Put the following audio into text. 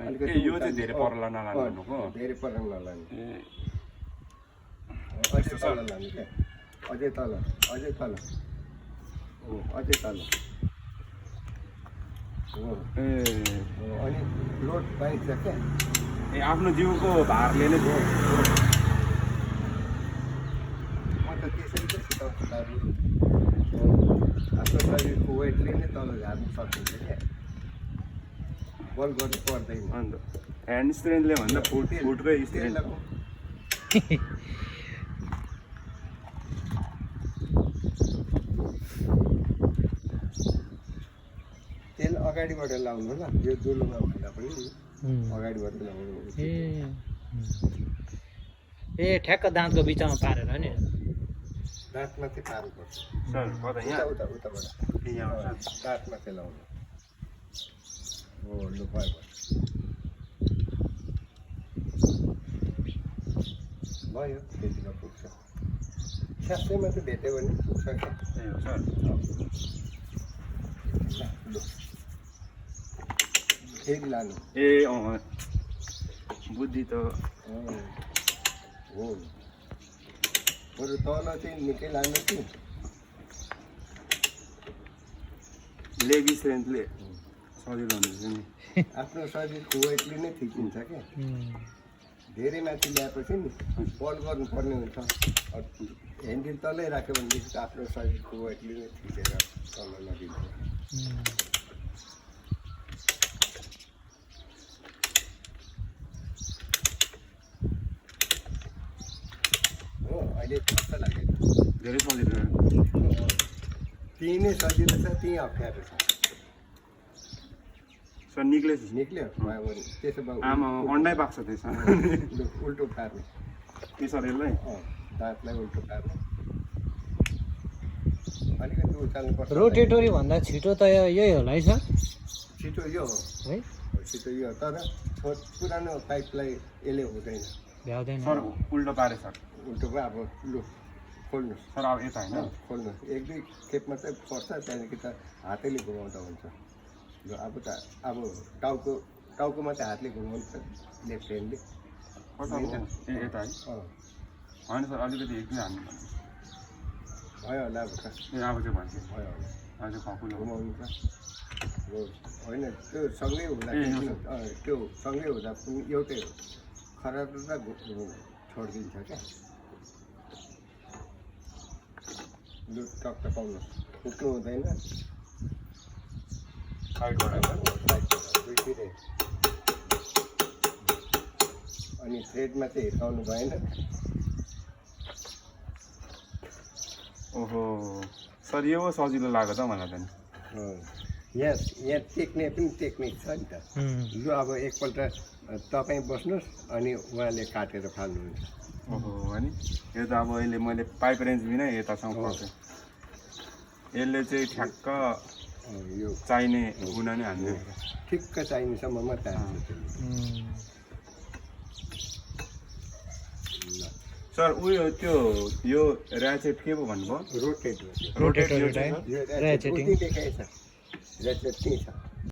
अलिकति यो चाहिँ धेरै पर नलानुको धेरै पर नलानु अझै तल लानु क्या अझै तल अझै तल हो अझै तल हो अनि लोड पाइन्छ क्या ए आफ्नो जिउको भारले नै हो म त त्यसरी त सिकाउँछु दाजु आफ्नो शरीरको वेटले नै तल झार्नु सकिन्छ क्या बल गर्नु पर्दैन अन्त ह्यान्ड स्ट्रेन्थले भन्दा फुटकै स्ट्रेन्थ तेल अगाडिबाट लाउनु ल यो दुलोमा भन्दा पनि अगाडिबाट लाउनु ए ठ्याक्क दाँतको बिचमा पारेर नि दाँतमा चाहिँ पार्नुपर्छ सर कता यहाँ उताबाट यहाँ दाँतमा चाहिँ लाउनु हो लु भयो भयो त्यतिमा पुग्छ स्यास्टैमा चाहिँ भेट्यो भने पुग्छ क्या सर लु फेरि लानु ए बुद्धि त हो बरु तल चाहिँ निकै लानु कि लेग स्ट्रेन्थले सजिलो हुन्छ नि आफ्नो शरीरको वेटले नै ठिकिन्छ क्या धेरै माथि ल्याएपछि नि बल गर्नुपर्ने हुन्छ ह्यान्डल तलै राख्यो भनेदेखि त आफ्नो शरीरको वेटले नै ठिकेर तल लगिन्छ हो अहिले कस्तो लाग्यो धेरै सजिलो त्यही नै सजिलो छ त्यही अप्ठ्यारो छ सर निक्लेछ निक्ल्यो भयो भने त्यसो भए आमा अन्डै पाक्छ त्यसमा उल्टो पार्ने के सर यसलाई दाँतलाई उल्टो पार्ने अलिकति उचाल्नु पर्छ रोटेटरी भन्दा छिटो त यही होला है सर छिटो यो हो है छिटो यो तर पुरानो पाइपलाई यसले हुँदैन भ्याउँदैन सर उल्टो पारे सर उल्टो भयो अब लु खोल्नुहोस् सर अब यता होइन खोल्नुहोस् एक दुई खेप मात्रै पर्छ त्यहाँदेखि त हातैले घुमाउँदा हुन्छ ल अब त अब टाउको मात्रै हातले घुमाउनु छ लेफ्ट ह्यान्डले कता हो? ए यता है होइन सर अलिकति एक दुई हाल्नु भयो होला अब त ए अब चाहिँ भन्छ भयो होला अझ खकुलो घुमाउनु छ होइन त्यो सँगै हुँदाखेरि त्यो सँगै हुँदा पनि एउटै हो खराब र छोडिदिन्छ क्या लु टक्क पाउनु पुग्नु हुँदैन दुईतिरै अनि थ्रेडमा चाहिँ हिर्काउनु भएन ओहो सर यो सजिलो लाग्यो त मलाई त नि यहाँ टेक्ने पनि टेक्निक छ नि त लु अब एकपल्ट तपाईँ बस्नुहोस् अनि उहाँले काटेर फाल्नुहुन्छ ओहो अनि यो त अब अहिले मैले पाइप रेन्ज बिना यतासम्म पर्थेँ यसले चाहिँ ठ्याक्क यो चाहिने गुना नै हाल्ने ठिक्क चाहिनेसम्म मात्रै हाल्छ सर उयो त्यो यो ऱ्याचेट के पो भन्नुभयो रोटेट रोटेटर यो ऱ्याचेट देखाएछ ऱ्याचेट त्यही छ